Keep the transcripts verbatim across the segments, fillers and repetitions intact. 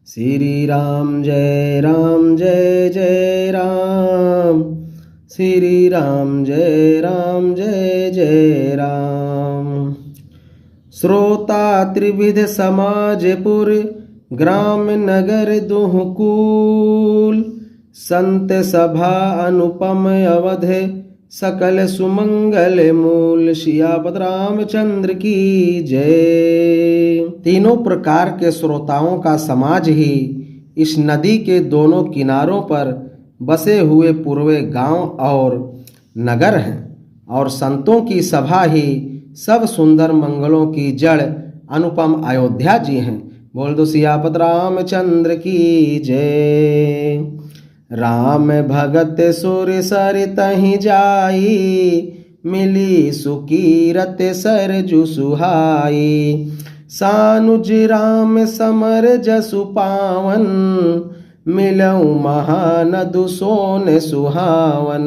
श्री राम जय राम जय जय राम। श्री राम जय राम जय जय राम। श्रोता त्रिविध समाज पुर, ग्राम नगर दुहकूल। संत सभा अनुपम अवध, सकल सुमंगल मूल। सियापत रामचंद्र की जय। तीनों प्रकार के श्रोताओं का समाज ही इस नदी के दोनों किनारों पर बसे हुए पूर्वे गांव और नगर हैं, और संतों की सभा ही सब सुंदर मंगलों की जड़ अनुपम अयोध्या जी हैं। बोल दो सियापत रामचंद्र की जय। राम भगत सुर सर तहि जाई, मिली सुकीरत सरजु सुहाई। सानुज राम समर जसु पावन, मिलउ महानदु सोन सुहावन।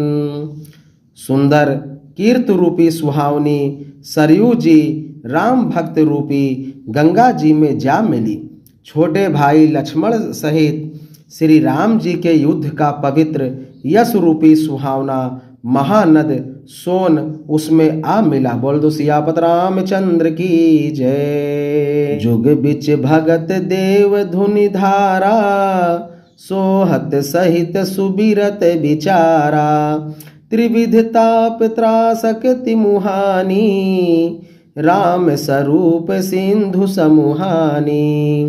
सुंदर कीर्त रूपी सुहावनी सरयू जी राम भक्त रूपी गंगा जी में जा मिली। छोटे भाई लक्ष्मण सहित श्री राम जी के युद्ध का पवित्र यश रूपी सुहावना महानद सोन उसमें आ मिला। बोल दो सियापत रामचंद्र की जय। जुग बिच भगत देव धुनि धारा, सोहत सहित सुबिरत बिचारा। त्रिविध ताप त्रासक तिमुहानी, राम सरूप सिंधु समुहानी।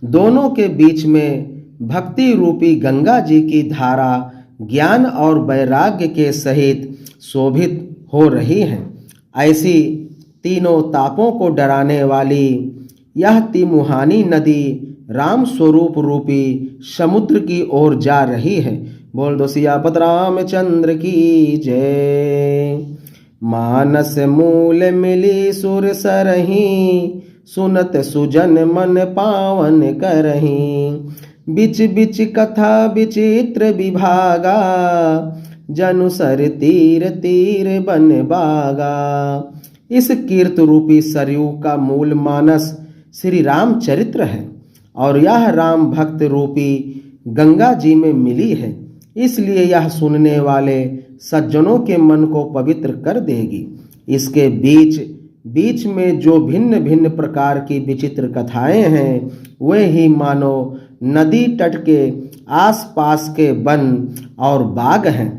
दोनों के बीच में भक्ति रूपी गंगा जी की धारा ज्ञान और वैराग्य के सहित शोभित हो रही है। ऐसी तीनों तापों को डराने वाली यह तिमुहानी नदी राम स्वरूप रूपी समुद्र की ओर जा रही है। बोल दो सियापत रामचंद्र की जय। मानस मूल मिली सुर सरही, सुनत सुजन मन पावन करही। बिच बिच कथा विचित्र विभागा, जनु सर तीर तीर बन बागा। इस कीर्त रूपी सरयू का मूल मानस श्री रामचरित्र है और यह राम भक्त रूपी गंगा जी में मिली है, इसलिए यह सुनने वाले सज्जनों के मन को पवित्र कर देगी। इसके बीच बीच में जो भिन्न भिन्न प्रकार की विचित्र कथाएं हैं, वे ही मानो नदी तट के आसपास के वन और बाग हैं।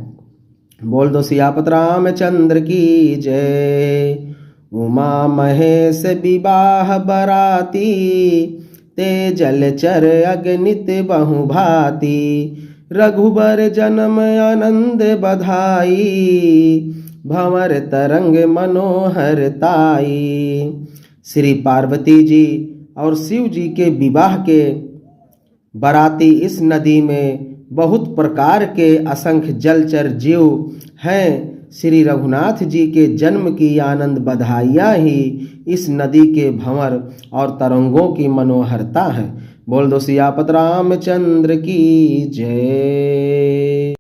बोल दो सियापत रामचंद्र की जय। उमा महेश विवाह बराती, ते जलचर अगणित बहुभांति। रघुबर जनम आनंद बधाई, भंवर तरंग मनोहर ताई। श्री पार्वती जी और शिव जी के विवाह के बराती इस नदी में बहुत प्रकार के असंख्य जलचर जीव हैं। श्री रघुनाथ जी के जन्म की आनंद बधाइयाँ ही इस नदी के भंवर और तरंगों की मनोहरता है। बोल दो सियापत रामचंद्र की जय।